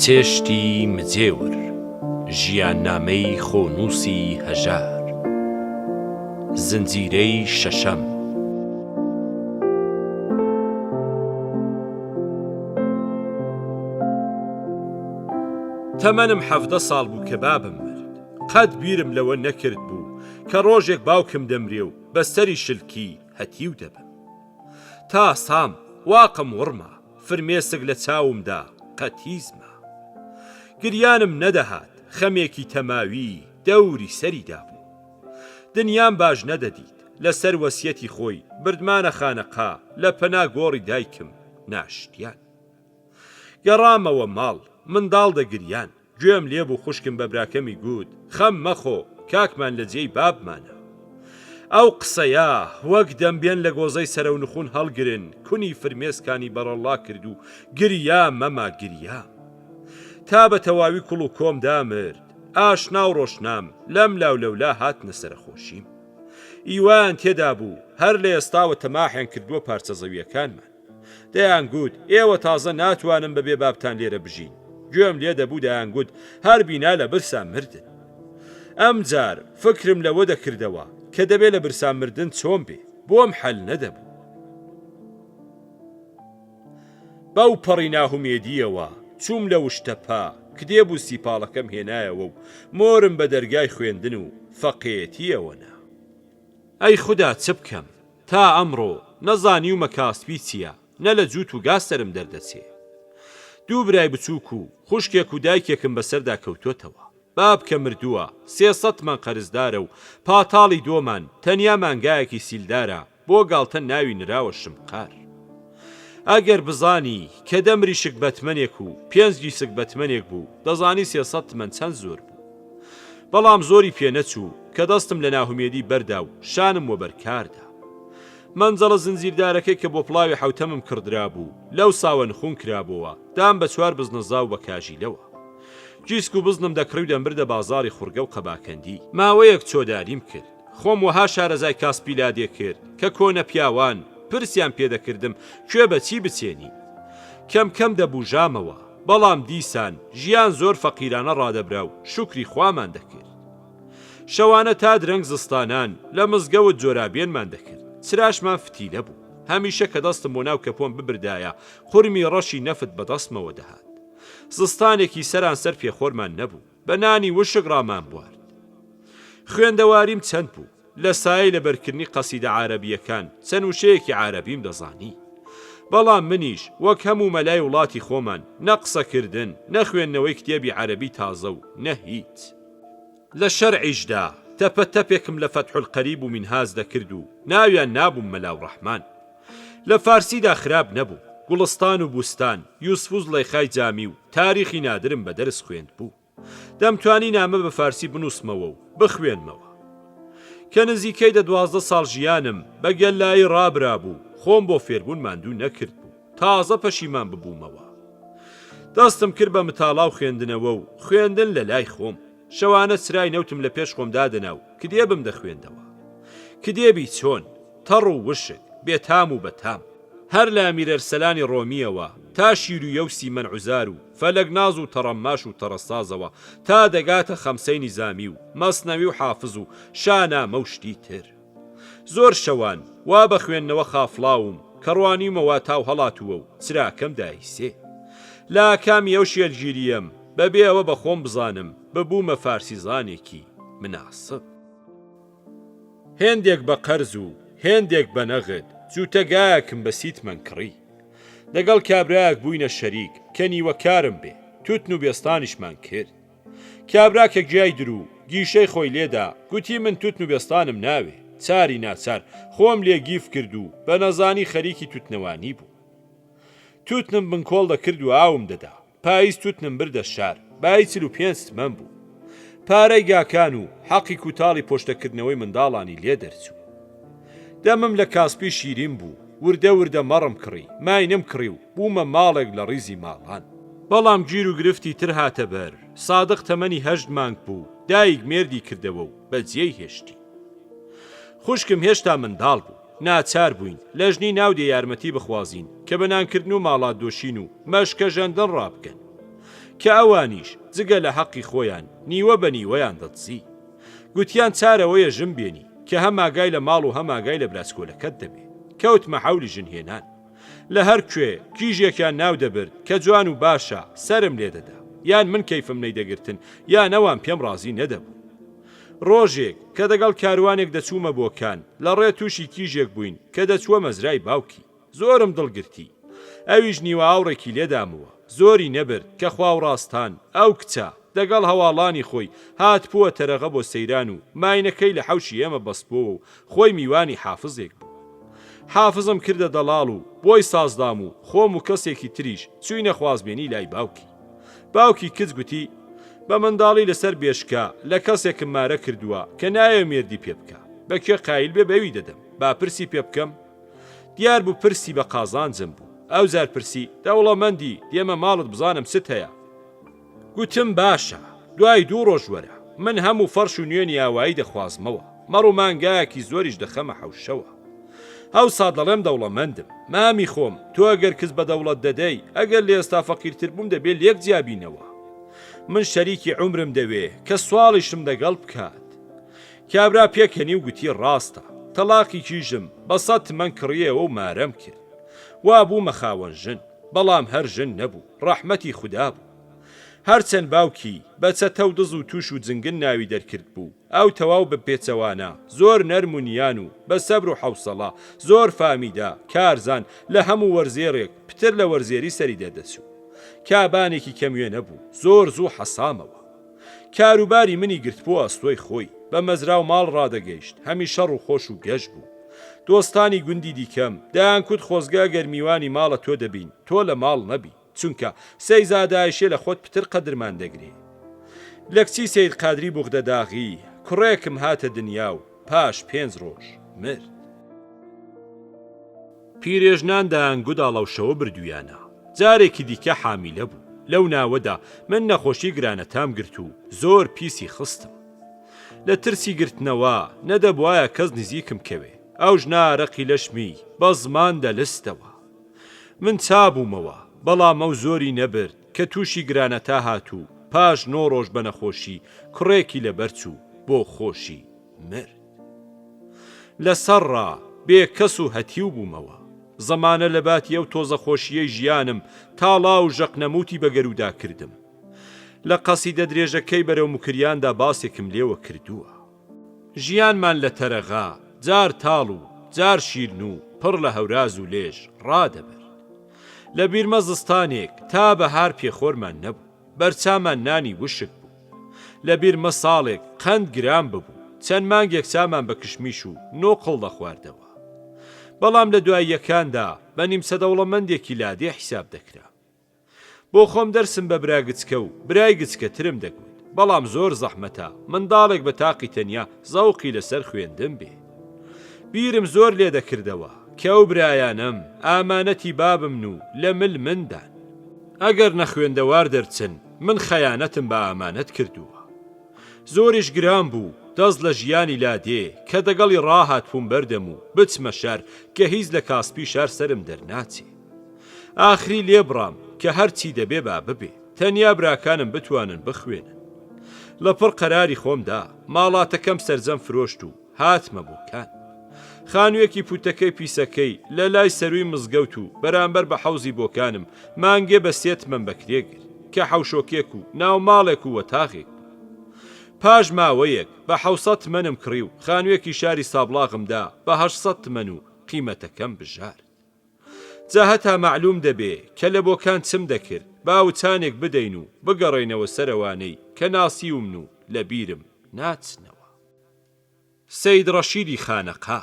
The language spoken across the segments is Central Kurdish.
چێشتی مجێور، ژیاننامەی خۆنووسی هەژار. زنجیرەی شەشەم. تەمەنم 17 ساڵ بوو کە بابم مرد. قەت بیرم لەوە نەکرد بوو کە ڕۆژێک باوکم دەمرێ و بە سەری شلکی هەتیو دەبم. تا سام، واقم وڕما، فرمێسک لە چاومدا قەتیس ما. گریانم نەدەهات، خەمێکی تەماوی دەوری سەری دابوو. دنیام باش نەدەدیت، لە سەر وەسیەتی خۆی بردمانە خانەقا، لە پەنا گۆڕی دایکم ناشتیان. گەڕامەوە ماڵ، منداڵ دەگریان، گوێم لێ بوو خوشکم بە براکەمی گوت، خەم مەخۆ، کاکمان لە جێی بابمانە. ئەو قسەیە، وەک دەمبێن لە گۆزەی سەرەونخوون هەڵگرن، کونی فرمێسکانی بەڕەڵڵا کرد و گریام مەما گریام. تا بە تەواوی کوڵ و کۆم دامرد، ئاشنا و ڕۆشنام لەم لاو لەولا هاتنە سەرەخۆشیم. ئیوایان تێدا بوو، هەر لە ئێستاوە تەماحیان کردووە پارچە زەوییەکانمان. دەیانگوت، ئێوە تازە ناتوانن بەبێ بابتان لێرە بژین. گوێم لێ دەبوو دەیانگوت، هەر بینا لە برسا مردن. ئەمجار فکرم لەوە دەکردەوە، کە دەبێ لە برسا مردن چۆن بێ، بۆم حەل نەدەبوو. بەو پەڕی ناهومێدییەوە چووم لە وشتەپە، کتێب و سیپاڵەکەم هێنایەوە و مۆرم بە دەرگای خوێندن و فەقێیەتییەوە نا. ئەی خودا چ بکەم؟ تا ئەمڕۆ نە زانیومە کاسپی چییە، نە لە جووت و گا سەرم دەردەچێ. دوو برای بچووک و خوشکێک و دایکێکم بەسەردا کەوتۆتەوە. باب کە مردووە، 300 تمەن قەرزدارە و پاتاڵی دۆمان، تەنیا مانگایەکی سیلدارە، بۆ گاڵتە ناوی نراوە شمقار. ئەگەر بزانی کە دە مریشک بە تمەنێک و پێنج گیسک بە تمەنێک بوو، دەزانی 300 تمەن چەند زۆر بوو. بەڵام زۆری پێ نەچوو کە دەستم لە ناهومێدی بەردا و شانم وەبەر کار دا. مەنجەڵە زنجیردارەکەی کە بۆ پڵاوی حەوتەمم کڕدرابوو، لەو ساوە نخوون کرابۆوە، دام بە چوار بزنەزا و بە کاژیلەوە. گیسک و بزنم دەکڕی و دەمبردە بازاڕی خوڕگە و قەباکەندی. ماوەیەک چۆداریم کرد. خۆم وەها شارەزای کاسپی لادێ کرد کە کۆنە پیاوان پرسیان پێ دەکردم کوێ بە چی بچێنی. کەم کەم دەبووژامەوە. بەڵام دیسان ژیان زۆر فەقیرانە ڕادەبرا و شوکری خوامان دەکرد. شەوانە تا درەنگ زستانان لە مزگەوت جۆرابێنمان دەکرد. چراشمان فتیلە بوو. هەمیشە کە دەستم بۆ ناو کەپۆن ببردایە قورمی ڕەشی نەفت بە دەستمەوە دەهات. زستانێکی سەرانسەر پێخۆرمان نەبوو. بە نانی وشک ڕامانبوارد. خوێندەواریم چەند بوو؟ لە سایەی لەبەرکردنی قەسیدە عارەبییەکان چەند وشەیەکی عارەبیم دەزانی. بەڵام منیش وەک هەموو مەلای وڵاتی خۆمان نە قسەکردن، نە خوێندنەوەی کتێبی عەرەبی تازە و نە هیچ. لە شەرعیشدا تەپە تەپێکم لە فەتحولقەریب و مینهاج دەکرد و ناویان نابووم مەلا و ڕەحمان. لە فارسیدا خراپ نەبووم. گوڵستان و بوستان، یوسف و زڵەیخای جامی و تاریخی نادرم بە دەرس خوێندبوو. دەمتوانی نامە بە فارسی بنووسمەوە و بخوێنمەوە. کە نزیکەی دە 12 ساڵ ژیانم بە گەللایی ڕابرابوو، خۆم بۆ فێربوون ماندوو نەکردبوو، تازە پەشیمان ببوومەوە. دەستم کرد بە متاڵا و خوێندنەوە و خوێندن لە لای خۆم. شەوانە چرای نەوتم لە پێش خۆم دادەنا و کتێبم دەخوێندەوە. کتێبی چۆن؟ تەڕ و وشک، بێتام و بەتام. هەر لە ئەمیرئەرسەلانی ڕۆمییەوە تا شیرویە و سیمەن عوزار و فەلەکناز و تەڕەماش و تەڕەسازەوە تا دەگاتە خەمسەی نیزامی و مەسنەوی و حافز و شانامە و شتی تر. زۆر شەوان وا بە خوێندنەوە خافڵاوم کە ڕوانیومە وا تاو هەڵاتووە و چراکەم دایسێ. لە ئاکامی ئەو شێلگیرییەم بە بێ ئەوە بە خۆم بزانم ببوومە فارسیزانێکی مناسب. هێندێک بە قەرز و هێندێک بە نەغد جووتە گایەکم بە سی تمەن کڕی. دەگەڵ کابرایەک بووینە شەریک کە نیوەکارم بێ، تووتن و بێستانیشمان کرد. کابرا کە گیای دروو، گیشەی خۆی لێدا، گوتی من تووتن و بێستانم ناوێ. چاری ناچار، خۆم لێ گیف کرد و بە نەزانی خەریکی تووتنەوانی بووم. تووتنم بنکۆڵ دەکرد و ئاوم دەدا. پاییز تووتنم بردە شار، بایی 45 تمەن بوو. پارەی گاکان و حەقی کوتاڵی پۆشتەکردنەوەی منداڵانی لێ دەرچوو. دەمم لە کاسپی شیرین بوو، وردە وردە مەڕم کڕی، ماینم کڕی و بوومە ماڵێک لە ڕیزی ماڵان. بەڵام گیر و گرفتی تر هاتە بەر، سادق تەمەنی هەشت مانگ بوو، دایک مێردی کردەوە و بە جێی هێشتی. خوشکم هێشتا منداڵ بوو. ناچار بووین لە ژنی ناو دێ یارمەتی بخوازین کە بە نانکردن و ماڵات دۆشین و مەشکە ژەندن ڕابکەن. کە ئەوانیش جگە لە حەقی خۆیان، نیوە بە نیوەیان دەدزی. گوتیان چارەوەیە ژن بێنی، کە هەم ئاگای لە ماڵ و هەم ئاگای لە براچکۆلەکەت دەبێ. کەوتمە حەولی ژن هێنان. لە هەر کوێ کیژێکیان ناو دەبرد کە جوان و باشە، سەرم لێ دەدا. یان من کەیفم نەیدەگرتن، یان ئەوان پێم ڕازی نەدەبوون. ڕۆژێک، کە دەگەڵ کاروانێک دەچوومە بۆکان، لە ڕێ تووشی کیژێک بووین کە دەچووە مەزرای باوکی. زۆرم دڵ گرتی. ئەویش نیوە ئاوڕێکی لێدامەوە. زۆری نەبرد، کە خواوڕاستان، ئەو کچە، دەگەڵ هەواڵانی خۆی، هاتبووە تەرەغە بۆ سەیران و ماینەکەی لە حەوشی ئێمە بەستبۆوە و خۆی میوانی حافزێک بوو. حافزم کردە دەڵاڵ و بۆی سازدام و خۆم و کەسێکی تریش چووینە خوازبێنی لای باوکی. باوکی کچ گوتی، بە منداڵی لەسەر بێشکە لە کەسێکم مارە کردووە کە نایەوێ مێردی پێ بکا. بە کوێ قایل بێ بەوی دەدەم. با پرسی پێ بکەم؟ دیار بوو پرسی بە قازانجم بوو. ئەوجار پرسی، دەوڵەمەندی، دێمە ماڵت بزانم چت هەیە؟ گوتم، باشە، دوای دوو ڕۆژ وەرە. من هەموو فەڕش و نوێنی ئاوایی دەخوازمەوە. مەڕ و مانگایەکی زۆریش دەخەمە حەوشەوە. ئەوسا دەڵێم دەوڵەمەندم. مامی خۆم، تۆ ئەگەر کچ بە دەوڵەت دەدەی، ئەگەر لە ئێستا فەقیرتر بووم دەبێ لێک جیا بینەوە. من شەریکی عومرم دەوێ کە سواڵیشم دەگەڵ بکات. کابرا پێکەنی و گوتی ڕاستە. تەڵاقی کیژم بە سەت تمەن کڕیەوە و مارەم کرد. وا بوومە خاوەن ژن. بەڵام هەر ژن نەبوو، ڕەحمەتی خودا بوو. هەرچەند باوکی، بە چەتە و دز و تووش و جنگن ناوی دەرکردبوو، ئەو تەواو بە پێچەوانە، زۆر نەرم و نیان و بە سەبر و حەوسەڵە، زۆر فامیدە، کارزان، لە هەموو وەرزێڕێک پتر لە وەرزێری سەری دەردەچوو. کابانێکی کەم وێنە بوو، زۆر زوو حەسامەوە. کاروباری منی گرتبووە ئەستۆی خۆی، بە مەزرا و ماڵ ڕادەگەیشت، هەمیشە ڕووخۆش و گەش بوو. دۆستانی گوندی دیکەم، دەیانکوت خۆزگە ئەگەر میوانی ماڵە تۆ دەبین، تۆ لە ماڵ نەبی، چونکە سەیزادە ئایشێ لە خۆت پتر قەدرمان دەگرێ. لە کچی سەید قادری بوغدەداغی، کوڕێکم هاتە دنیا و پاش پێنج ڕۆژ مرد. پیرێژنان دەیانگوت ئاڵاوشەوە بردوویانە. جارێکی دیکە حامیلە بوو. لەو ناوەدا من نەخۆشی گرانەتام گرت و زۆر پیسی خستم. لە ترسی گرتنەوە نەدەبوایە کەس نزیکم کەوێ. ئەو ژنە ئارەقی لەشمی بە زمان دەلستەوە. من چابوومەوە، بەڵام ئەو زۆری نەبرد کە تووشی گرانەتا هات و پاش نۆ ڕۆژ بە نەخۆشی کوڕێکی لەبەر چوو بۆ خۆشی مرد. لە سەرڕا بێ کەس و هەتیو بوومەوە. زەمانە لە باتی ئەو تۆزە خۆشییەی ژیانم تاڵاو و ژەقنەمووتی بە گەروودا کردم. لە قەسیدە درێژەکەی بەرەو موکریاندا باسێکم لێوە کردووە. ژیانمان لە تەرەغا جار تاڵ و جار شیرن و پڕ لە هەوراز و لێژ ڕادەبرد. لە بیرمە زستانێک تا بەهار پێخۆرمان نەبوو. بەرچامان نانی وشک بوو. لە بیرمە ساڵێک قەند گران ببوو، چەند مانگێک چامان بە کشمیش و نۆقڵ دەخواردەوە. بەڵام لە دواییەکاندا بە نیمچە دەوڵەمەندێکی لادێ حیساب دەکرام. بۆ خۆم دەرسم بە برا گچکە و برای گچکەترم دەگوت، بەڵام زۆر زەحمەتە منداڵێک بە تاقی تەنیا زەوقی لەسەر خوێندن بێ. بیرم زۆر لێ دەکردەوە کە ئەو برایانەم ئامانەتی بابمن و لە مل مندان. ئەگەر نەخوێندەوار دەرچن من خەیانەتم بە ئامانەت کردووە. زۆریش گران بوو دەست لە ژیانی لادێ کە دەگەڵی ڕاهاتبووم بەردەم و بچمە شار کە هیچ لە کاسپی شار سەرم دەرناچێ. ئاخری لێبڕام کە هەر چی دەبێ با ببێ تەنیا براکانم بتوانن بخوێنن. لەپڕ قەراری خۆم دا، ماڵاتەکەم سەرجەم فرۆشت و هاتمە بۆکان. خانوویەکی پووتەکەی پیسەکەی لە لای سەرووی مزگەوت و بەرامبەر بە حەوزی بۆکانم مانگێ بە سێ تمەن بە کرێ گرت کە حەوشۆکێک و ناوماڵێک و وەتاغێک بوو. پاش ماوەیەک بە حەوسەد تمەنم کڕی و خانوویەکی شاری سابڵاغم دا بە هەشتسەد تمەن و قیمەتەکەم بژارد. جا هەتا مەعلووم دەبێ کە لە بۆکان چم دەکرد، با وچانێک بدەین و بگەڕێینەوە سەر ئەوانەی کە ناسیومن و لە بیرم ناچنەوە. سەید ڕەشیدی خانەقا.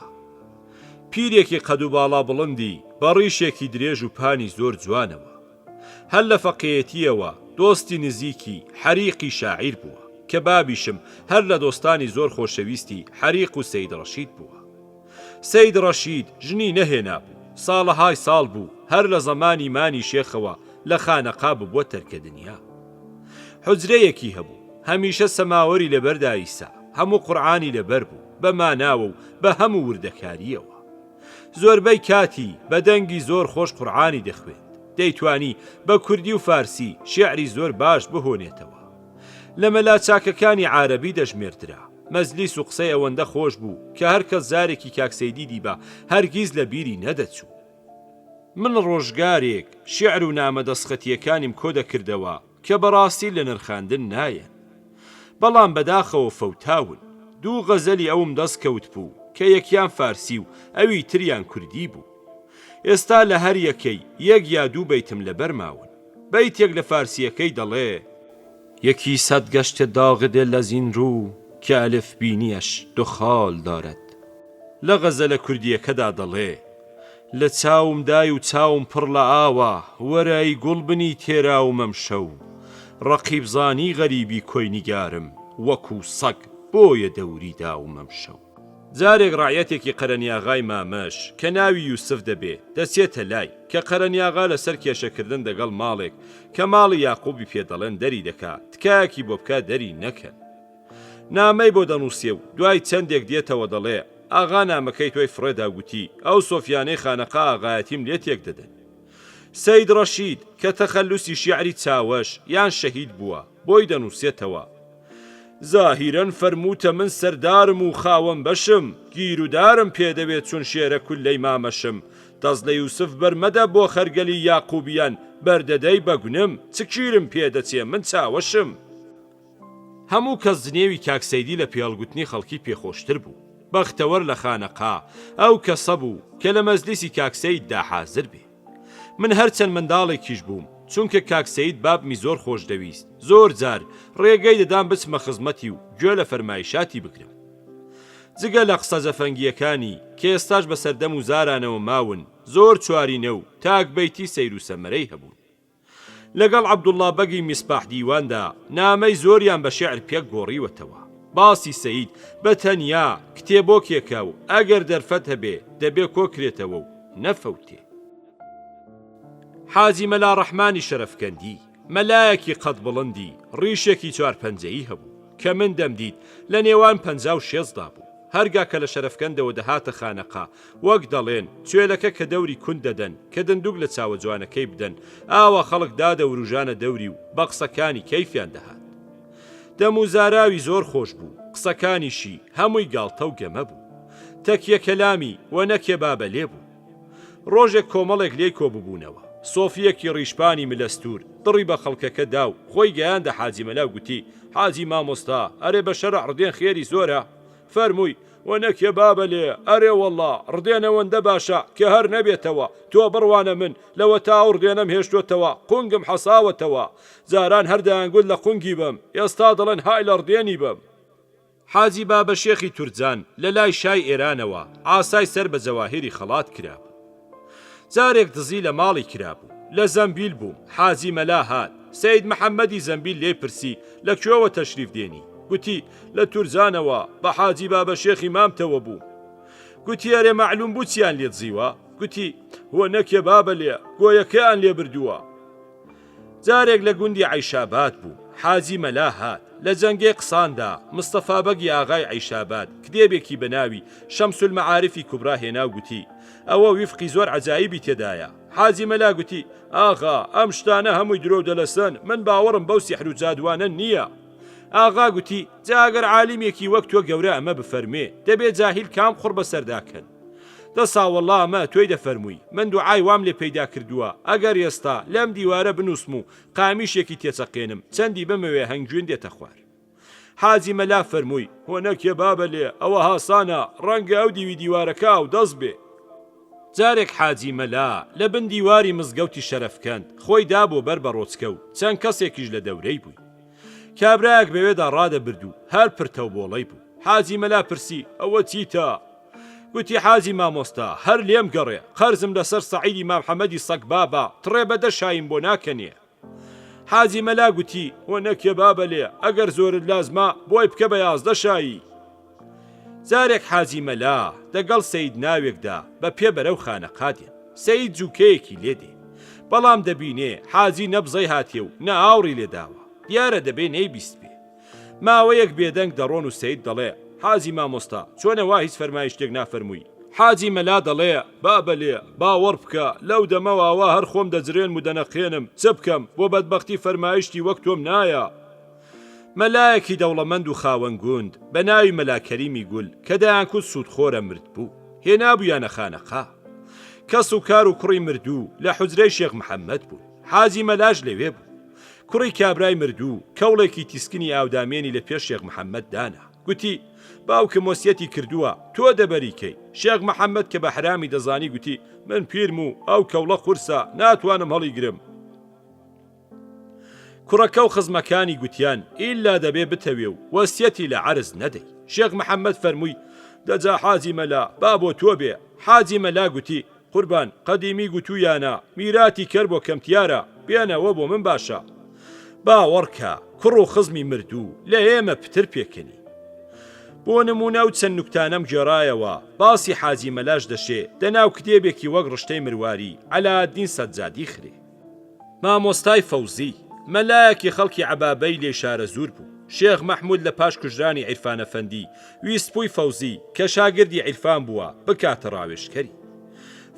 پیرێکی قەدوباڵا بڵندی بە ڕیشێکی درێژ و پانی زۆر جوانەوە. هەر لە فەقێیەتییەوە دۆستی نزیکی حەریقی شاعیر بووە، کە بابیشم هەر لە دۆستانی زۆر خۆشەویستی حەریق و سەید ڕەشید بووە. سەید ڕەشید ژنی نەهێنابوو، ساڵەهای ساڵ بوو هەر لە زەمانی مانی شێخەوە لە خانەقا ببووە تەرکەدنیا. حوجرەیەکی هەبوو، هەمیشە سەماوەری لەبەر داییسا، هەموو قورعانی لەبەر بوو، بە ماناوە و بە هەموو وردەکارییەوە. زۆربەی کاتی بە دەنگی زۆر خۆش قورعانی دەخوێند. دەیتوانی بە کوردی و فارسی شێعری زۆر باش بهۆنێتەوە. لە مەلا چاکەکانی عارەبی دەژمێردرا. مەجلیس و قسەی ئەوەندە خۆش بوو کە هەر کەس جارێکی کاک سەیدی دیبا هەرگیز لە بیری نەدەچوو. من ڕۆژگارێک شیعر و نامە دەستخەتییەکانیم کۆ دەکردەوە کە بەڕاستی لە نرخاندن نایەن. بەڵام بەداخەوە فەوتاون. دوو غەزەلی ئەوم دەست کەوتبوو کە یەکیان فارسی و ئەوی تریان کوردی بوو. ئێستا لە هەر یەکەی یەک یا دوو بەیتم لەبەر ماون. بەیتێک لە فارسییەکەی دەڵێ. یەکی سەد گەشتە داغ دل از این رو که الف بینیش دو خال دارد. لە غەزەلە کوردییەکەدا دەڵێ. لە چاوم دای و چاوم پڕ لە ئاوە، وەرە ئەی گوڵ بنی تێراوم ئەمشەو. ڕەقیب زانی غەریبی کۆی نیگارم، وەکوو سەگ بۆیە دەوری داوم ئەمشەو. جارێک ڕەعیەتێکی قەرەنیاغای مامەش، کە ناوی یوسف دەبێ، دەچێتە لای، کە قەرەنیاغا لەسەر کێشەکردن دەگەڵ ماڵێک، کە ماڵی یاقوبی پێ دەڵێن دەری دەکا، تکایەکی بۆ بکا دەری نەکەن. نامەی بۆ دەنووسێ و دوای چەندێک دێتەوە دەڵێ، ئاغا نامەکەی تۆی فڕێدا و گوتی، ئەو سۆفیانەی خانەقا ئاغایەتیم لێ تێک دەدەن. سەید ڕەشید، کە تەخەلوسی شیعری چاوەش، یان شەهید بووە، بۆی دەنووسێتەوە، زاهیرەن فەرمووتە من سەردارم و خاوەن بەشم، گیرودارم پێ دەوێ چون شێرە کوللەی مامەشم، دەست لە یوسف بەرمەدە بۆ خەرگەلی یاقووبیان بەردەدەی بە گونم، چ کیرم پێ دەچێ من چاوەشم. هەموو کەس جنێوی کاک سەیدی لە پێهەڵگوتنی خەڵکی پێ خۆشتر بوو. بەختەوەر لە خانەقا ئەو کەسە بوو کە لە مەجلیسی کاک سەید دا حازر بێ. من هەرچەند منداڵێکیش بووم، چونکە کاک سەید بابمی زۆر خۆش دەویست، زۆر جار ڕێگەی دەدام بچمە خزمەتی و گوێ لە فەرمایشاتی بگرم. جگە لە قسە جەفەنگییەکانی کە ئێستاش بە سەر دەم و زارانەوە ماون، زۆر چوارینە و تاک بەیتی سەیر و سەمەرەی هەبوون. لەگەڵ عەبدوڵڵا بەگی میسباح دیواندا نامەی زۆریان بە شیعر پێک گۆڕیوەتەوە. باسی سەید بە تەنیا کتێبۆکێکە و ئەگەر دەرفەت هەبێ دەبێ کۆ کرێتەوە و نەفەوتێ. حاجی مەلا ڕەحمانی شەرەفکەندی، مەلایەکی قەد بڵندی، ڕیشێکی چوارپەنجەیی هەبوو. کە من دەمدیت لە نێوان 50 و شێستدا بوو. هەرگا کە لە شەرەفکەندەوە دەهاتە خانەقا، وەک دەڵێن، چوێلەکە کە دەوری کون دەدەن، کە دندوک لە چاوە جوانەکەی بدەن، ئاوا خەڵک دادەوروژانە دەوری و بە قسەکانی کەیفیان دەهات. دەم و زاراوی زۆر خۆش بوو، قسەکانیشی هەمووی گاڵتە و گەمە بوو. تەکیە کەلامی وە نەکێ بابەلێ بوو. ڕۆژێک کۆمەڵێک لێی کۆببوونەوە. سۆفییەکی ڕیشپانی ملەستوور، دڕی بە خەڵکەکە دا و خۆی گەیاندە حاجی مەلا و گوتی، حاجی مامۆستا، ئەرێ بە شەرع ڕدێن خێری زۆرە؟ فەرمووی، وە نەکێ بابە لێ، ئەرێ وەڵڵا، ڕدێن ئەوەندە باشە کە هەر نەبێتەوە، تۆ بڕوانە من، لەوەتا ئەو ڕدێنەم هێشتۆتەوە، قونگم حەساوەتەوە. جاران هەر دەیانگوت لە قونگی بەم، ئێستا دەڵێن های لە ڕدێنی بەم. حاجی بابەشێخی تورجان لە لای شای ئێرانەوە عاسای سەر بە جەواهیری خەڵات کرابوو. جارێک دزی لە ماڵی کرابوو. لە زەمبیل بووم، حاجی مەلا هات. سەید محەممەدی زەمبیل لێی پرسی لە کوێوە تەشریف دێنی؟ گوتی، لە تورجانەوە، بە حاجی بابەشێخی مامتەوە بووم. گوتی، ئەرێ مەعلووم بوو چیان لێ دزیوە؟ گوتی، هۆ نەکێ بابە لێ، گۆیەکەیان لێ بردووە. جارێک لە گوندی عەیشاباد بووم، حاجی مەلا هات، لە جەنگەی قساندا، مستەفا بەگی ئاغای عەیشاباد کتێبێکی بە ناوی، شمس المعارف کبری، هێنا و گوتی، ئەوە ویفقی زۆر عەجایبی تێدایە. حاجی مەلا گوتی، ئاغا، ئەم شتانە هەمووی درۆ و دەلەسەن، من باوەڕم بەو سیحر و جادووانە نییە. ئاغا گوتی، جا ئەگەر عالیمێکی وەک تۆ گەورە ئەمە بفەرموێ، دەبێ جاهیل کام قوڕ بەسەردا کەن؟ دەسا وەڵڵا ئەمە تۆی دەفەرمووی، من دوعای وام لێ پەیدا کردووە، ئەگەر ئێستا لەم دیوارە بنووسم و قامیشێکی تێچەقێنم، چەندی بمەوێ هەنگوین دێتە خوار. حاجی مەلا فەرمووی، هۆ نەکێ بابە لێ، ئەوە هاسانە، ڕەنگە ئەو دیوی دیوارەکە ئاودەست بێ. جارێک حاجی مەلا لە بن دیواری مزگەوتی شەرەفکەند خۆی دابووە بەر بەڕۆچکە و چەند کەسێکیش لە دەورەی بووین. کابرایەک بەوێدا ڕادەبرد و هەر پرتەوبۆڵەی بوو. حاجی مەلا پرسی، ئەوە چیتە؟ گوتی، حاجی مامۆستا، هەر لێم گەڕێ، قەرزم لەسەر سەعیدی مام حەمەدی سەگبابە، تڕێ بە دە شاییم بۆ ناکەنێ. حاجی مەلا گوتی، وە نەکێ بابە لێ، ئەگەر زۆرت لازمە، بۆی بکە بە 11 شایی. جارێک حاجی مەلا دەگەڵ سەید ناوێکدا بە پێ بەرەو خانەقا دێن. سەید جووکەیەکی لێ دێ. بەڵام دەبینێ حاجی نە بزەی هاتێ و نە ئاوڕی لێ داوە. دیارە دەبێ نەیبیستبێ. ماوەیەک بێدەنگ دەڕۆن و سەید دەڵێ، حاجی مامۆستا، چۆنە وا هیچ فەرمایشتێک نافەرمووی؟ حاجی مەلا دەڵێ، بابە لێ، باوەڕ بکە، لەو دەمەوە ئەوا هەر خۆم دەجرێنم و دەنەقێنم، چ بکەم، بۆ بەدبەختی فەرمایشتی وەک تۆم نایە. مەلایەکی دەوڵەمەند و خاوەن گوند، بە ناوی مەلا کەریمی گول، کە دەیانکوت سوودخۆرە مردبوو. هێنابوویانە خانەقا. کەس و کار و کوڕی مردوو، لە حوجرەی شێخ محەممەد بوون. حاجی مەلاش لەوێ بوو. کوڕی کابرای مردوو، کەوڵێکی تیسکنی ئاودامێنی لە پێش شێخ محەممەد دانا. گوتی، باوکم وەسیەتی کردووە، تۆ دەبەری کەی؟ شێخ محەممەد کە بە حەرامی دەزانی گوتی، من پیرم و ئەو کەوڵە قورسە، ناتوانم هەڵیگرم. کوڕەکە و خزمەکانی گوتیان، ئیللا دەبێ بتەوێ و وەسیەتی لە عەرز نەدەی. شێخ محەممەد فەرمووی، دەجا حاجی مەلا، با بۆ تۆ بێ. حاجی مەلا گوتی، قوربان، قەدیمی گوتوویانە، میراتی کەر بۆ کەمتیارە، بێنەوە بۆ من باشە. باوەڕ کە، کوڕ و خزمی مردوو، لە ئێمە پتر پێکەنین. بۆ نموونە ئەو چەند نوکتانەم گێڕایەوە، باسی حاجی مەلاش دەشێ، دەناو کتێبێکی وەک ڕشتەی مرواری، عەلائەدین سەجادی خرێ. مامۆستای فەوزی، مەلایەکی خەڵکی عەبابەی لێی شارەزوور بوو. شێخ مەحموود لە پاش کوژرانی عیرفان ئەفەندی، ویستبووی فەوزی، کە شاگردی عیرفان بووە، بکاتە ڕاوێژکەری.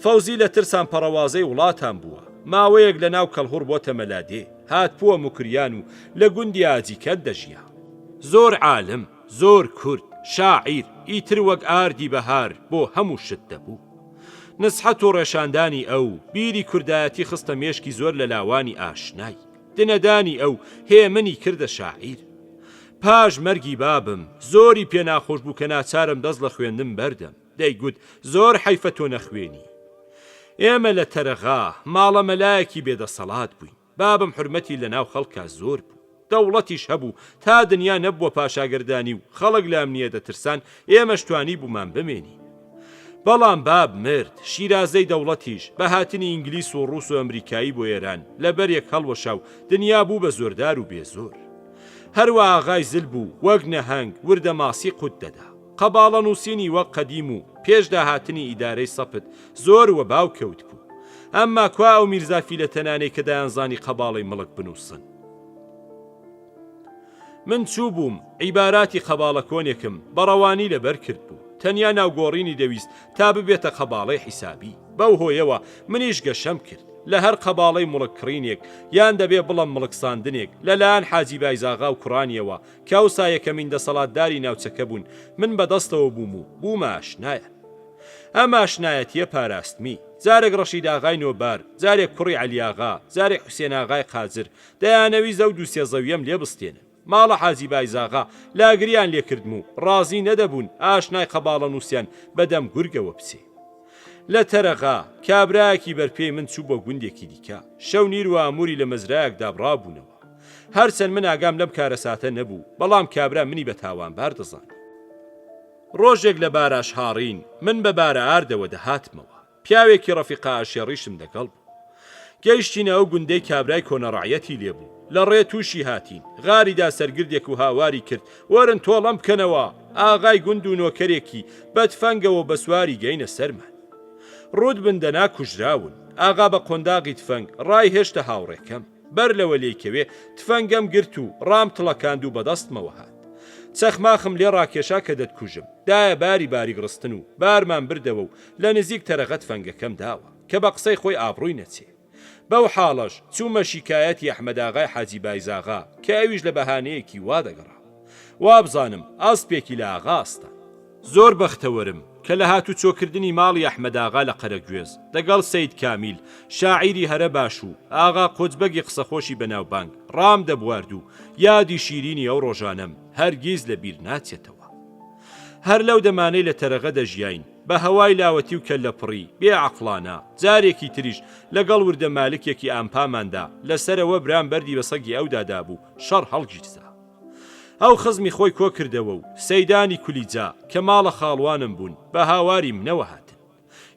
فەوزی لە ترسان پەڕەوازەی وڵاتان بووە. ماوەیەک لە ناو کەڵهوڕ بۆتە مەلادێ، هاتبووە موکریان و لە گوندی ئاجیکەند دەژیا. زۆر عالم، زۆر کورد، شاعیر، ئیتر وەک ئاردی بەهار بۆ هەموو شت دەبوو. نسحەت و ڕێشاندانی ئەو، بیری کوردایەتی خستە مێشکی زۆر لە لاوانی ئاشنای. دنەدانی ئەو، هێمنی کردە شاعیر. پاش مەرگی بابم، زۆری پێ ناخۆش بوو کە ناچارم دەست لە خوێندن بەردەم. دەیگوت، زۆر حەیفە تۆ نەخوێنی. ئێمە لە تەرەغا، ماڵە مەلایەکی بێدەسەڵات بووین. بابم حورمەتی لە ناو خەڵکا زۆر بوو. دەوڵەتیش هەبوو، تا دنیا نەبووە پاشاگەردانی و خەڵک لە ئەمنییە دەترسان، ئێمەش توانیبوومان بمێنین. بەڵام باب مرد، شیرازەی دەوڵەتیش، بە هاتنی ئینگلیس و ڕووس و ئەمریکایی بۆ ئێران، لە بەرێک هەڵوەشا و دنیا بوو بە زۆردار و بێزۆر. هەروا ئاغای زل بوو، وەک نەهەنگ، وردە ماسی قوت دەدا. قەباڵە نووسینی وەک قەدیم و پێش داهاتنی ئیدارەی سەپت زۆر وە باو کەوتبوو. ئەمما کوا ئەو میرزا فیلەتەنانەی کە دەیانزانی قەباڵەی مڵک بنووسن؟ من چووبووم عیباراتی قەباڵە کۆنێکم بە ڕەوانی لەبەر کردبوو. تەنیا ناوگۆڕینی دەویست تا ببێتە قەباڵەی حیسابی. بەو هۆیەوە منیش گەشەم کرد. لە هەر قەباڵەی مڵک کڕینێک، یان دەبێ بڵەم مڵک ساندنێک، لە لایەن حاجی بایزاغا و کوڕانیەوە کە ئەوسا یەکەمین دەسەڵاتداری ناوچەکە بوون، من بە دەستەوە بووم و بوومە ئاشنایان. ئەم ئاشنایەتییە پاراستمی. جارێک ڕەشیداغای نۆبار، جارێک کوڕی عەلیاغا، جارێک حوسێناغای قاجر، دەیانەویست ئەو دووسێ زەوییەم لێ بستێنن. ماڵە حاجی بایزاغا لاگریان لێ کردم و ڕازی نەدەبوون ئاشنای قەباڵەنووسیان بە دەم گورگەوە بچێ. لە تەرەغا، کابرایەکی بەرپێی من چوو بۆ گوندێکی دیکە. شەو نیر و ئامووری لە مەزرایەک دابڕابوونەوە. هەرچەند من ئاگام لەم کارەساتە نەبوو، بەڵام کابرا منی بە تاوانبار دەزانی. ڕۆژێک لە باراش هاڕین، من بە بارە ئاردەوە دەهاتمەوە. پیاوێکی ڕەفیقە ئاشێڕیشم دەگەڵ بوو. گەیشتینە ئەو گوندەی کابرای کۆنە ڕەعیەتی لێ بوو. لە ڕێ تووشی هاتین. غاری دا سەر گردێک و هاواری کرد، وەرن تۆڵەم بکەنەوە! ئاغای گوند و نۆکەرێکی بە تفەنگەوە بە سواری گەینە سەرمان. ڕووت بن دەنا کوژراون. ئاغا بە قۆنداغی تفەنگ ڕای هێشتە هاوڕێکەم. بەر لەوە لێی کەوێ تفەنگەم گرت و ڕام تڵەکاند و بە دەستمەوە هات. چەخماخم لێ ڕاکێشا کە دەتکوژم. دایە باری باریک ڕستن و بارمان بردەوە و لە نزیک تەرەغە تفەنگەکەم داوە. کە بە قسەی خۆی ئابڕووی نەچێ. بەو حاڵەش چوومە شیکایەتی ئەحمەداغای حاجی بایزاغا کە ئەویش لە بەهانەیەکی وا دەگەڕا. وابزانم ئەسپێکی لە ئاغا ئەستاند. زۆر بەختەوەرم کە لە هاتوچۆکردنی ماڵی ئەحمەداغا لە قەرەگوێز، دەگەڵ سەید کامیل، شاعیری هەرە باش و ئاغا قۆچبەگی قسەخۆشی بەناوبانگ، ڕام دەبوارد و یادی شیرینی ئەو ڕۆژانەم هەرگیز لە بیر ناچێتەوە. هەر لەو دەمانەی لە تەرەغە دەژیاین، بە هەوای لاوەتی و کەللەپڕی، بێ عەقڵانە، جارێکی تریش لەگەڵ وردە مالکێکی ئامپاماندا، لە سەرەوە برام بەردی بە سەگی ئەودا دابوو، شەڕ هەڵگیرسا. ئەو خزمی خۆی کۆ کردەوە و سەیدانی کولیجا، کە ماڵە خاڵوانم بوون، بە هاواری منەوە هاتن.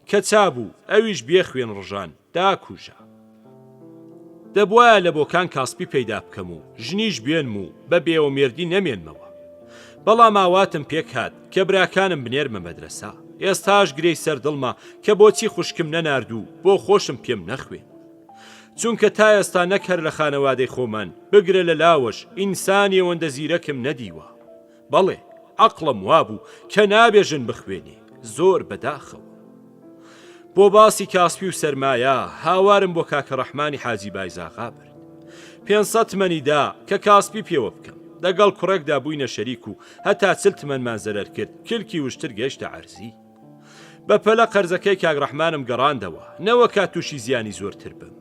کە چا بوو، ئەویش بێ خوێن ڕژان، داکوژا. دەبوایە لە بۆکان کاسپی پەیدا بکەم و ژنیش بێنم و بە بێوەمێردی نەمێنمەوە. بەڵام ئاواتم پێک هات کە براکانم بنێرمە مەدرەسە. ئێستاش گرێی سەر دڵمە کە بۆچی خوشکم نەنارد و بۆ خۆشم پێم نەخوێند. چونکە تا ئێستا نەک هەر لە خانەوادەی خۆمان، بگرە لە لاوەش، ئینسانی ئەوەندە زیرەکم نەدیوە. بەڵێ، عەقڵم وابوو کە نابێ ژن بخوێنێ. زۆر بەداخەوە. بۆ باسی کاسپی و سەرمایە، هاوارم بۆ کاکە ڕەحمانی حاجی بایزاغا برد. 500 تمەنی دا کە کاسپی پێوە بکەم. دەگەڵ کوڕێکدا بووینە شەریک و هەتا 40 تمەنمان زەرەر کرد، کلکی وشتر گەیشتە عەرزی. بە پەلە قەرزەکەی کاک ڕەحمانم گەڕاندەوە، نەوەکا تووشی زیانی زۆرتر بم.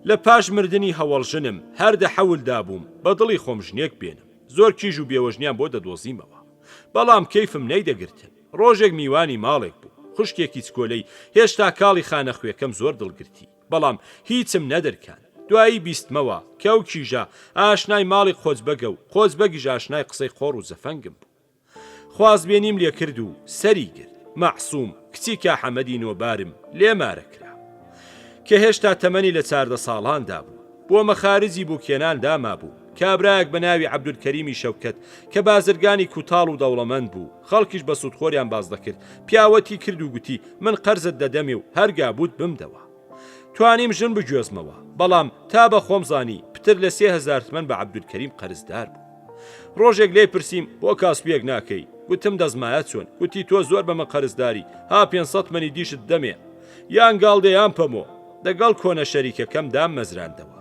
لە پاش مردنی هەوەڵ ژنم، هەر دە حەول دابووم، بە دڵی خۆم ژنێک بێنم. زۆر کیژ و بێوەژنیان بۆ دەدۆزیمەوە. بەڵام کەیفم نەیدەگرتن. ڕۆژێک میوانی ماڵێک بووم. خوشکێکی چکۆلەی هێشتا کاڵی خانەخوێکەم زۆر دڵگرتی. بەڵام هیچم نەدرکاند. دوایی بیستمەوە کە ئەو کیژە ئاشنای ماڵی قۆچبەگە و قۆچبەگیش ئاشنای قسەی قۆڕ و زەفەنگم بوو. خوازبێنیم لێ کرد و سەری گرت. مەعسووم، کچی کاحەمەدی نۆبارم لێ مارە کرا. کە هێشتا تەمەنی لە چاردە ساڵاندا بوو. بۆ مەخارجی بووکێنان دامابوو. کابرایەک بە ناوی عەبدولکەریمی شەوکەت کە بازرگانی کوتاڵ و دەوڵەمەند بوو، خەڵکیش بە سوودخۆریان باس دەکرد، پیاوەتی کرد و گوتی من قەرزت دەدەمێ و هەرگا بووت بمدەوە. توانیم ژن بگوێزمەوە، بەڵام تا بە خۆم زانی پتر لە 3000 تمەن بە عەبدولکەریم قەرزدار بوو. ڕۆژێک لێی پرسیم بۆ کاسپییەک ناکەی؟ گوتم دەستمایە چۆن؟ گوتی تۆ زۆر بە من قەرزداری، ها 500 تمەنی دیشت دەمێ. یان گاڵدێ یان پەمۆ. دەگەڵ کۆنە شەریکەکەم داممەزراندەوە.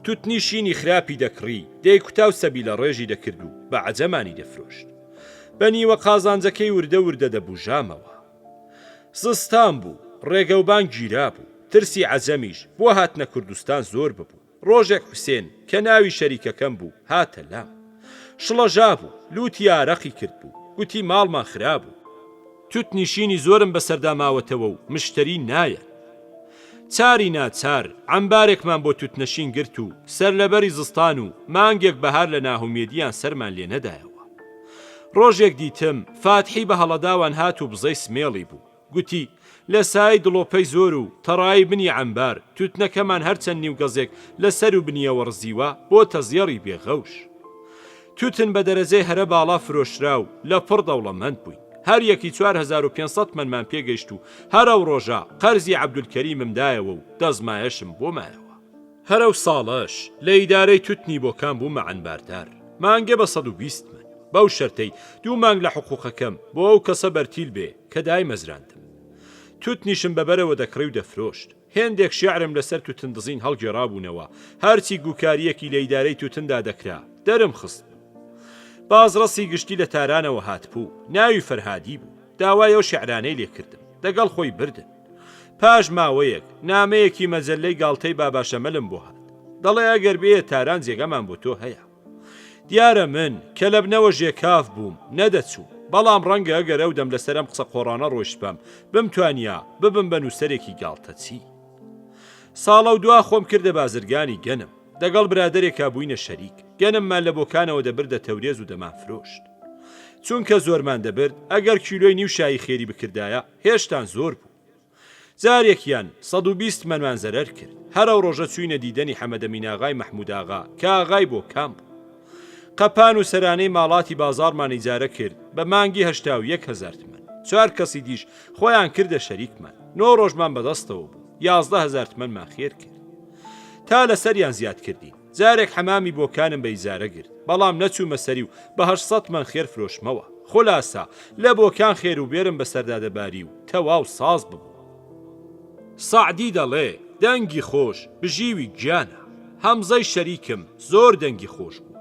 توتنی شینی خراپی دەکڕی، دەیکوتا و سەبیلەڕێژی دەکرد و بە عەجەمانی دەفرۆشت. بە نیوە قازانجەکەی وردە وردە دەبووژامەوە. زستان بوو، ڕێگەوبان گیرابوو، ترسی عەجەمیش بۆ هاتنە کوردستان زۆر ببوو. ڕۆژێک حوسێن، کە ناوی شەریکەکەم بوو، هاتە لام. شڵەژابوو، لووتی ئارەقی کردبوو، گوتی ماڵمان خرابوو. توتنی شینی زۆرم بەسەردا ماوەتەوە و مشتەری نایەن. چاری ناچار، عەمبارێکمان بۆ توتنەشین گرت و سەرلەبەری زستان و مانگێک بەهار لە ناهومێدییان سەرمان لێ نەدایەوە. ڕۆژێک دیتم، فاتحی بە هەڵەداوان هات و بزەی سمێڵی بوو. گوتی، لە سایەی دڵۆپەی زۆر و تەڕایی بنی عەمبار، تووتنەکەمان هەرچەند نیو گەزێک لە سەر و بنییەوە ڕزیوە، بۆتە زێڕی بێ غەوش. تووتن بە دەرەجەی هەرە باڵا فرۆشرا و لە پڕ دەوڵەمەند بووین. هەر یەکی 4500 تمەنمان پێ گەیشت و هەر ئەو ڕۆژە قەرزی عەبدولکەریمم دایەوە و دەستمایەشم بۆ مایەوە. هەر ئەو ساڵەش لە ئیدارەی توتنی بۆکان بوومە عەنباردار. مانگێ بە 120 تمەن. بەو شەرتەی دوو مانگ لە حقوقەکەم بۆ ئەو کەسە بەرتیل بێ کە دایمەزراندم. توتنیشم بە بەرەوە دەکڕی و دەفرۆشت. هێندێک شێعرم لە سەر توتندزین هەڵگێڕابوونەوە، هەرچی گووکارییەکی لە ئیدارەی توتندا دەکرا، دەرم خستبوو. بازڕەسی گشتی لە تارانەوە هاتبوو، ناوی فەرهادی بوو. داوای ئەو شێعرانەی لێ کردم. دەگەڵ خۆی بردن. پاش ماوەیەک، نامەیەکی مەجەللەی گاڵتەی باباشەمەلم بۆ هات. دەڵێ ئەگەر بێیە تاران جێگەمان بۆ تۆ هەیە. دیارە من، کە لەبنەوە ژێکاف بووم، نەدەچووم. بەڵام ڕەنگە ئەگەر ئەو دەم لەسەر ئەم قسە قۆڕانە ڕۆیشتبام، بمتوانیا ببم بە نووسەرێکی گاڵتەچی. ساڵەودوا خۆم کردە بازرگانی گەنم. دەگەڵ برادەرێکا بووینە شەریک. گەنممان لە بۆکانەوە دەبردە تەورێز و دەمانفرۆشت. چونکە زۆرمان دەبرد، ئەگەر کیلۆی نیو شایی خێری بکردایە، هێشتان زۆر بوو. جارێکیان 120 تمەنمان زەرەر کرد. هەر ئەو ڕۆژە چووینە دیدەنی حەمەدەمیناغای مەحمووداغا کە ئاغای بۆکان بوو. قەپان و سەرانەی ماڵاتی بازاڕمان ئیجارە کرد بە مانگی 81 هەزار تمەن. چوار کەسی دیش خۆیان کردە شەریکمان. نۆ ڕۆژمان بەدەستەوە بوو. 11 هەزار تمەنمان خێر کرد. تا لەسەریان زیاد کردین. جارێک حەمامی بۆکانم بە ئیجارە گرت، بەڵام نەچوومە سەری و بە 800 تمەن خێر فرۆشتمەوە. خولاسە، لە بۆکان خێر و بێرم بەسەردا دەباری و تەواو ساز ببوو. سەعدی دەڵێ، دەنگی خۆش، بژیوی گیانە. هەمزەی شەریکم زۆر دەنگی خۆش بوو.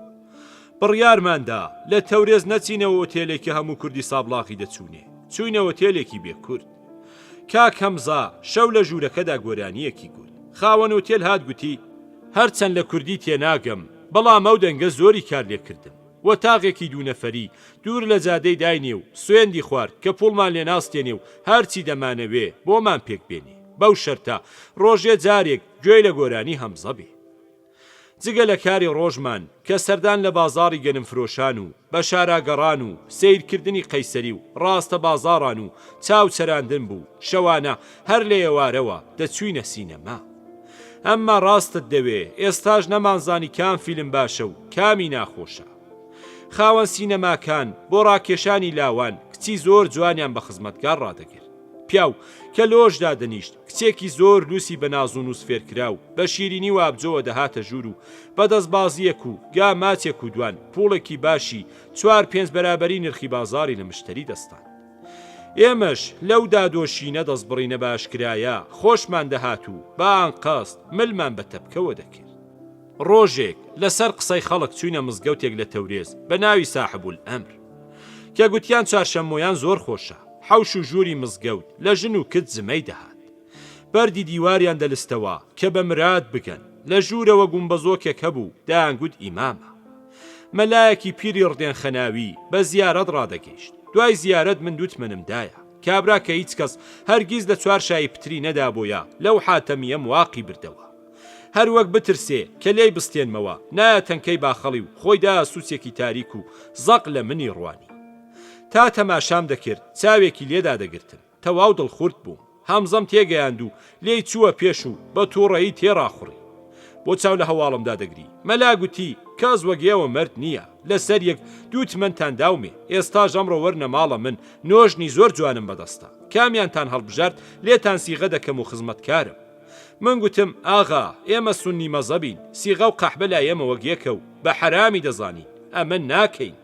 بڕیارمان دا، لە تەورێز نەچینەوە ئۆتێلێک کە هەموو کوردی سابڵاغی دەچوونێ. چووینە ئۆتێلێکی بێ کورد. کاک هەمزە شەو لە ژوورەکەدا گۆرانییەکی گوت. خاوەن ئۆتێل هات گوتی. هەرچەند لە کوردی تێناگەم، بەڵام ئەو دەنگە زۆری کار لێ کردم. وەتاغێکی دوو نەفەری، دوور لە جادەی داینێ و سوێندی خوارد کە پووڵمان لێ ناستێنێ و هەرچی دەمانەوێ بۆمان پێک بێنێ. بەو شەرتە ڕۆژێ جارێک گوێی لە گۆرانی هەمزە بێ. جگە لە کاری ڕۆژمان کە سەردان لە بازاڕی گەنم فرۆشان و بە شارا گەڕان و سەیر کردنی قەیسەری و ڕاستە بازاڕان و چاو چراندن بوو، شەوانە هەر لە ئێوارەوە دەچووینە سینەما. ئەمما ڕاستت دەوێ ئێستاش نەمانزانی کام فیلم باشە و کامی ناخۆشە. خاوەن سینەماکان بۆ ڕاکێشانی لاوان کچی زۆر جوانیان بە خزمەتگار ڕادەگرت. پیاو کە لۆژ دادەنیشت، کچێکی زۆر لووسی بە ناز و نووس فێرکراو، بە شیرینی و ئابجۆوە دەهاتە ژوور و بە دەستبازییەک و گا ماچێک و دوان پووڵێکی باشی چوار پێنج بەرابەری نرخی بازاڕی لە مشتەری دەستاند. ئێمەش لەو دادۆشینە دەستبڕینە بە ئاشکرایە خۆشمان دەهات و بە ئانقەست ملمان بە تەپکەوە دەکرد. ڕۆژێک لە سەر قسەی خەڵک چووینە مزگەوتێک لە تەورێز بە ناوی ساحبولئەمر. کە گوتیان چارشەممۆیان زۆر خۆشە، حەوش و ژووری مزگەوت لە ژن و کچ زمەی دەهات. بەردی دیواریان دەلستەوە کە بە مراد بگەن. لە ژوورەوە گومبەزۆکێک هەبوو دەیانگوت ئیمامە. مەلایەکی پیری ڕدێنخەناوی بە زیارەت ڕادەگەیشت. دوای زیارەت من دوتمەنم دایە. کابرا کە هیچ کەس هەرگیز لە چوار شایی پتری نەدابۆیە لەو حاتەمییەم واقی بردەوە. هەر وەک بترسێ کە لێی بستێنمەوە، نایە تەنکەی باخەڵی و خۆی دایە سووچێکی تاریک و زەق لە منی ڕوانی. تا تەماشام دەکرد چاوێکی لێ دادەگرتم. تەواو دڵخورد بووم. هەمزەم تێگەیاند و لێی چووە پێش و بە تووڕەیی تێڕاخوڕی. بۆ چاو لە هەواڵم دادەگری؟ مەلا گوتی، کەس وەک ئێوە مەرد نییە. لە سەر یەک دوو تمەنتان داومێ. ئێستاش ئەمڕۆ وەرنە ماڵە من، نۆژنی زۆر جوانم بەدەستە. کامیانتان هەڵبژارد لێتان سیغە دەکەم و خزمەتکارم. من گوتم، ئاغا، ئێمە سوننی مەزەبین، سیغە و قەحبە لای ئێمە وەک یەکە و بە حەرامی دەزانین. ئەمە ناکەین.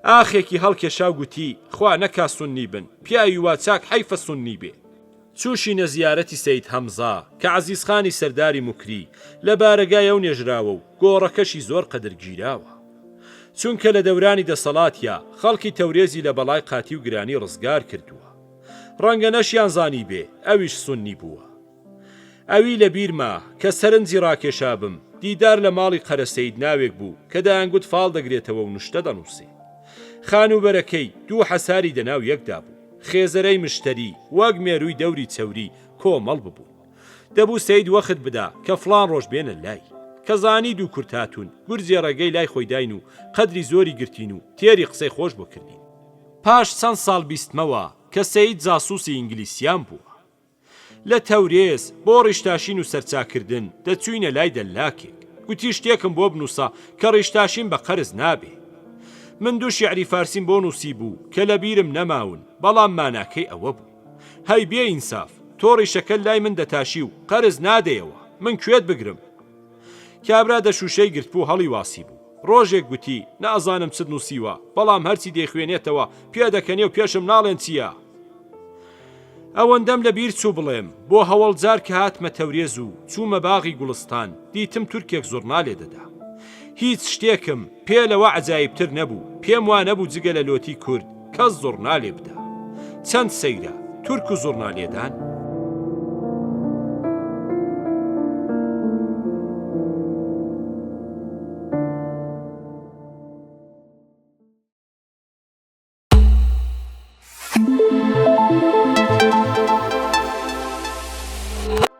ئاخێکی هەڵکێشا و گوتی، خوا نەکا سوننی بن، پیاوی وا چاک حەیفە سوننی بێ. چووشینە زیارەتی سەید هەمزە، کە عەزیزخانی سەرداری موکری، لە بارەگای ئەو نێژراوە و گۆڕەکەشی زۆر قەدر گیراوە. چونکە لە دەورانی دەسەڵاتیا، خەڵکی تەورێزی لە بەڵای قاتی و گرانی ڕزگار کردووە. ڕەنگە نەشیان زانیبێ ئەویش سوننی بووە. ئەوی لە بیرمە کە سەرنجی ڕاکێشابم، دیدار لە ماڵی قەرەسەید ناوێک بوو کە دەیانگوت فاڵ دەگرێتەوە و نوشتە دەنووسێ. خانووبەرەکەی دوو حەساری دەناو یەکدا بوو. خێزەرەی مشتەری وەک مێرووی دەوری چەوری کۆمەڵ ببوون. دەبوو سەید وەخت بدا کە فڵان ڕۆژ بێنە لای. کە زانی دوو کورد هاتوون، گورجێ ڕێگەی لای خۆی داین و قەدری زۆری گرتین و تێری قسەی خۆش بۆ کردین. پاش چەند ساڵ بیستمەوە کە سەید جاسووسی ئینگلیسیان بووە. لە تەورێز، بۆ ڕیشتاشین و سەرچاککردن، دەچووینە لای دەللاکێک. گوتی شتێکم بۆ بنووسە کە ڕیشتاشین بە قەرز نابێ. من دوو شیعری فارسیم بۆ نووسیبوو کە لە بیرم نەماون، بەڵام ماناکەی ئەوە بوو. هەی بێ ئینساف، تۆ ڕیشەکەت لای من دەتاشی و قەرز نادەیەوە، من کوێت بگرم؟ کابرا دە شووشەی گرتبوو هەڵیواسیبوو. ڕۆژێک گوتی، نازانم چت نووسیوە، بەڵام هەرچی دەیخوێنێتەوە پێدەکەنێ و پێشم ناڵێن چییە. ئەوەندەم لە بیر چوو بڵێم، بۆ هەوەڵ جار کە هاتمە تەورێز و چوومە باغی گوڵستان، دیتم تورکێک زوڕنا لێ دەدا. هیچ شتێکم پێ لەوە عەجایبتر نەبوو، پێم وا نەبوو جگە لە لۆتی کورد کەس زوڕنا لێ بدا. چەند سەیرە، تورک و زوڕنا لێدان!